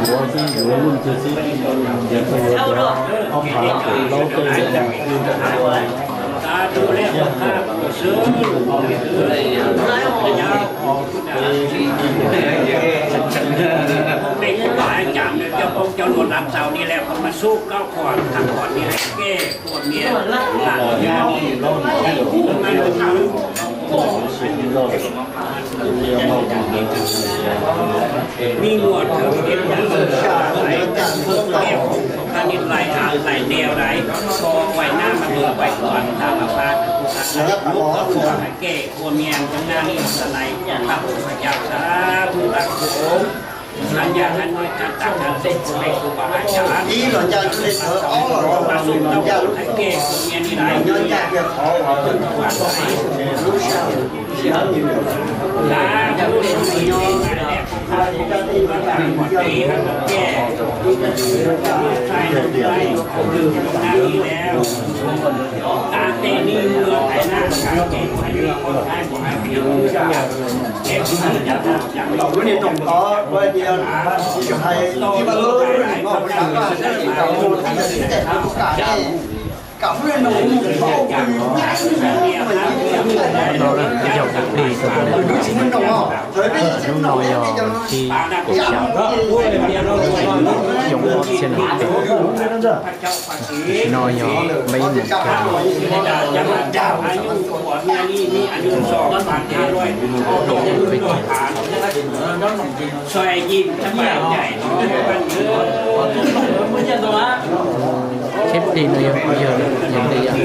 Peb kuj pom cas cov phooj cov ywg lawv txaus li lawm, qhov mas xub kaub qhuas tham qhov li lawm, kev ua mias lam yog kuv mas lub thaum me nyuam thaum pib lawm, lais av lais diav lais, kho vais nab mas mus vais kuam tham mas pab, lub kaub qhuas kev ua mias ntawm nab li lais, pab ua cas xav tus tas kuv Los ncaag hab nuav tag tag tag txug kuv le kuv pab has tag hab ib los ncaag txug le tawv, ob los los nws los ncaag lub tawv, nyob ncaag kiag qhov uas lub sab lub sab nyob, lub niag rooj tod ua tias ib lub noj ua dlav koj sab le tsis kam ua tib yam sib teg, kam ne, kam lub niag rooj mus paub pw nyab ib nyab ib nyab, lub tsis muaj rooj os, thaum peb tsis muaj rooj peb cov no, tam sim no yog peb mus kag Tsheb plig no yog kuv yawg, yog ntawd yog.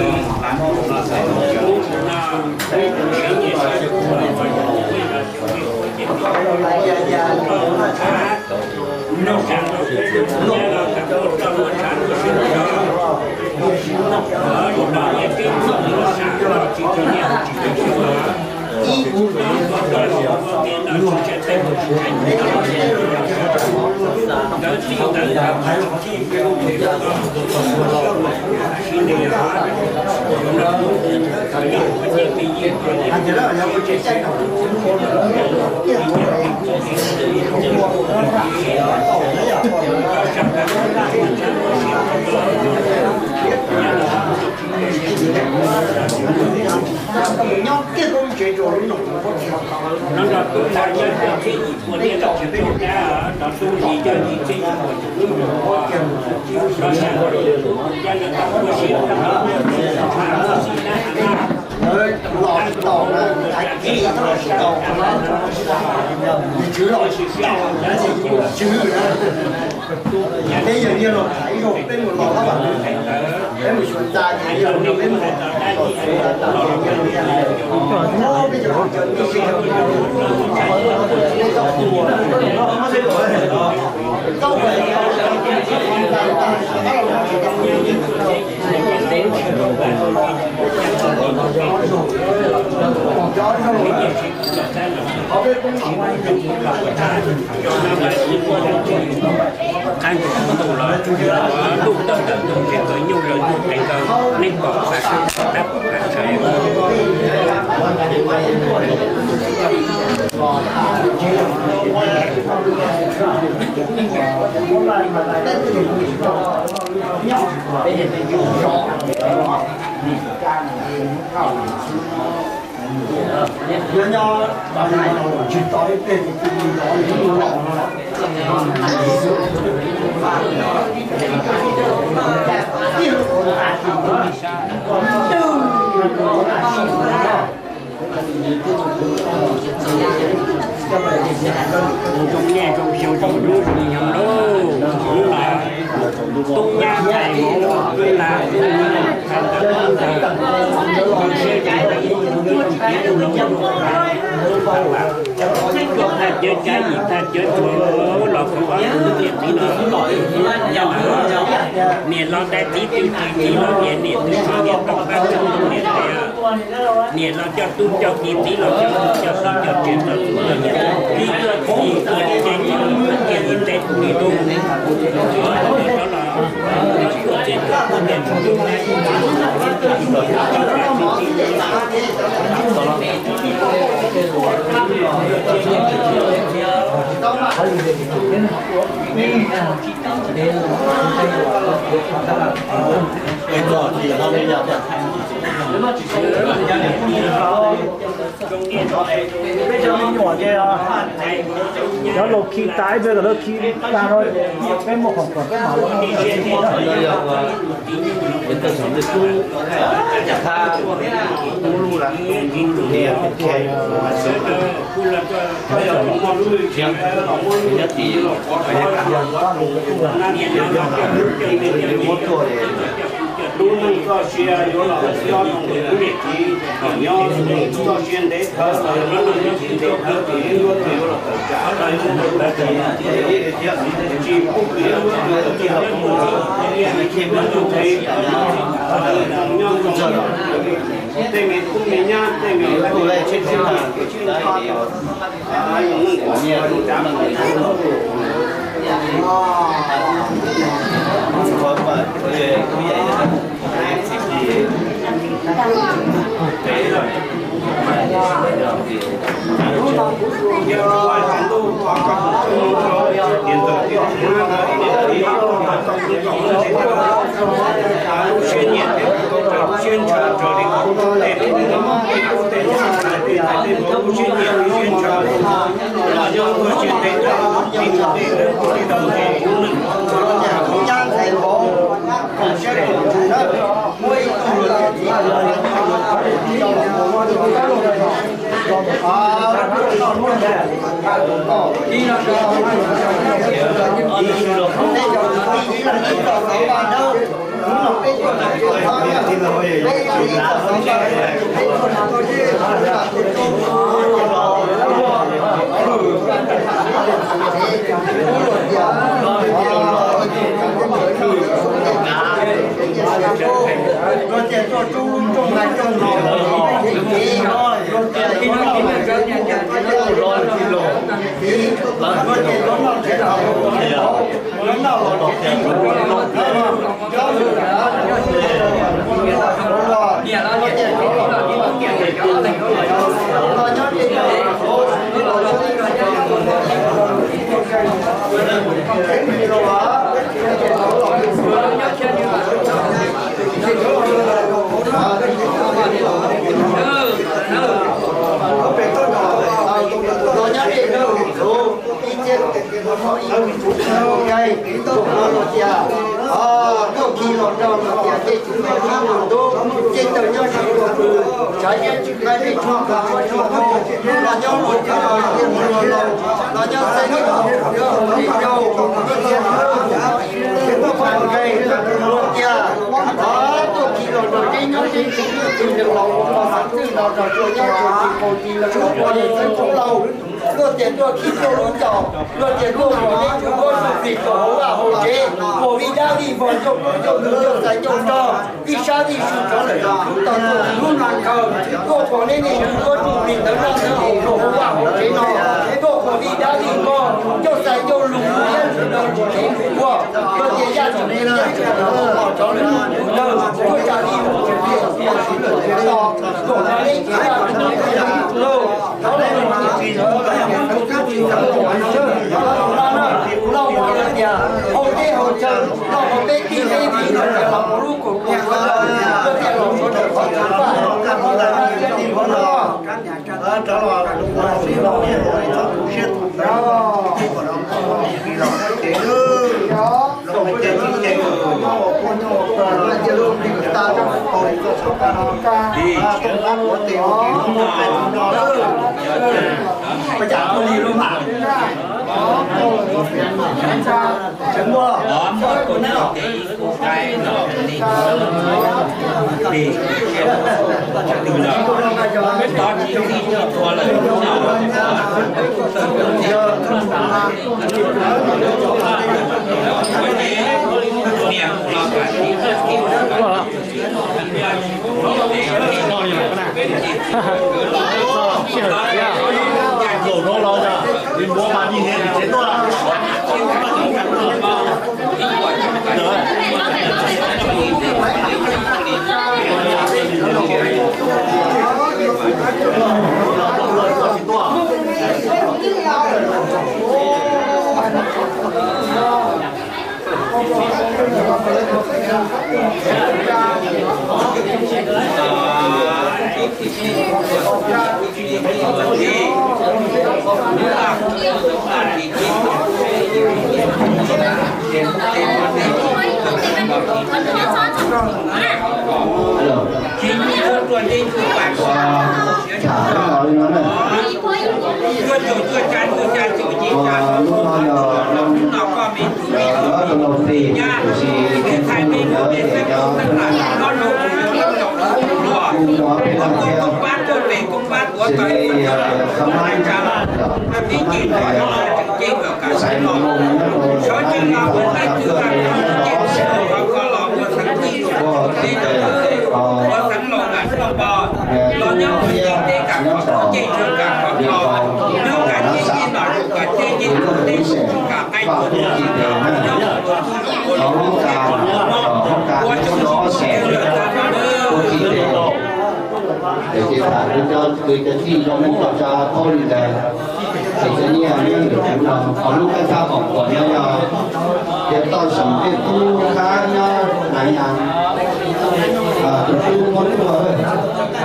Nyob kiag lub tsev rau lub no. Los tsis tau na, tais kis los tsis tau na, yog tswv los tsis tau na, yog tswv na. Peb yawg niag los thaiv zaug peb mus los hab, peb mus xyuas ntxa ces yawg los nrog peb mus los txuv los tau ces yawg niag, peb cov tij sib tau, peb tau tua, tau ua Qab ntuj los ntuj tawm ntawm ntug tsev kaw nyuj lawm ntug tsev kaw, neej pom pam sab tab pom pam sab. Nyob nyob tsis tau ib pliag ces tus mus zov nws lub mus los no. Zoo nyiaj zoo xyoo zoo lub zoo nyoog lauj, lub no tub nyab tais mov tas, thaj cawv cab yim thaj cawv tsuag los kuv ob tug niam txiv no, niam los dai txiv twg tsis txiv los niam, niam twg tsis niam, tau pab tug niam tais, niam los coj tub coj ki, txiv los coj tub coj txiv coj tsev, txog txug tub coj niam, txiv coj txiv, txiv coj txiv, txiv coj txiv, txiv coj txiv, txiv coj txiv. Peb cov me nyuam ces cov laus khi tas ib pliag kom lawv khi tas no, peb muaj khoom kom peb mam li. Lub neej txoj sia yuav los nyob rau ntawm lub niam txiv, nyob txoj sia ntev thawv los yog lub neej tsis ntev thawv ces yeej yuav tau yuav los tawm tsam, tsis pub kwv yeej yuav tau tawm tsam, nyob zoo, nyob zoo, tej me tub me nyab tej me tub me nyab, Ib txhia tus tes tes no ib tug tus no los tias, tuaj khi los rau los tias tej tus no ib tug tub, ces tawm nyob sab ua pw, tshav nyob tsis qaij peb tshuaj nqa ua tshuaj hu, los nyob ua tshuaj los tias mus los laus, los nyob xeeb nyob ua pw nyob hauv pes rau, ib txhia tus no ib tug tus no ib tug tus no los tias, tuaj khi los rau teb nyob teb tsis muaj tus nyob los ua mos xeeb twj los rau tuaj nyob tsis qaij tsis los ua mos xeeb rau lauj. Luag tias tuaj khi tuaj lub caum, luag tias tuaj pom neb tsuj duab tsuj plig rau hauv vaj hauv tsev, pom vij dab vij vog ncauj duab ncauj ntug ncauj xais ncauj nrog, vij sab vij sw rov lawm los tau tuaj lub hnav khaws, tuaj pom neb niaj tsuj duab tsuj plig ntawd noj ntawd haus rau hauv vaj hauv tsev no, tuaj pom vij dab vij vog ncauj xais ncauj lus lus iab lus do lus teb lus ua, luag tias yaj tsis teb yaj tsis los rov lawm lub hnav khaws, tuaj tsam vij mus tsev plig tsis lawm tsev to, tuaj pom neb tsis yaj tsis teb lauj. Lauj ua tias hauv teb hauv chaw, lauj ua peb tij peb viv no tias los ua lub koom koom, luag tias los suav daws qhov chaw paj, Alo. Tham tau li no na. Lub no yog lub no tij, tiam sis kuv mus ntawd ces cov kuj mov peb leeg thiab, xws li Kha Mab, Kha Mab ntawd xaiv mus mus nyob rau Kha Mab li tau ob xees, ua tij tes, nyob thiab nyob tom Liaj Kos, Nab Xav, tus lub ib xeem, Vaj Kub Ci Tes na. Hauv lub kas, hauv kas nyob rau ob xeem, Kub Ci Tes. Ces tham rau cov kwv cov tij cov neej cov tsa paub li ntawd. Ces cov nyiaj nyob ntawm kuv no, hauv lub kab thab khoom kuam no yog tias toj seem tej tub khab nyob Nais Yas, tus tub muab tuaj,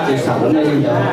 ces xam rau nej li ntawd.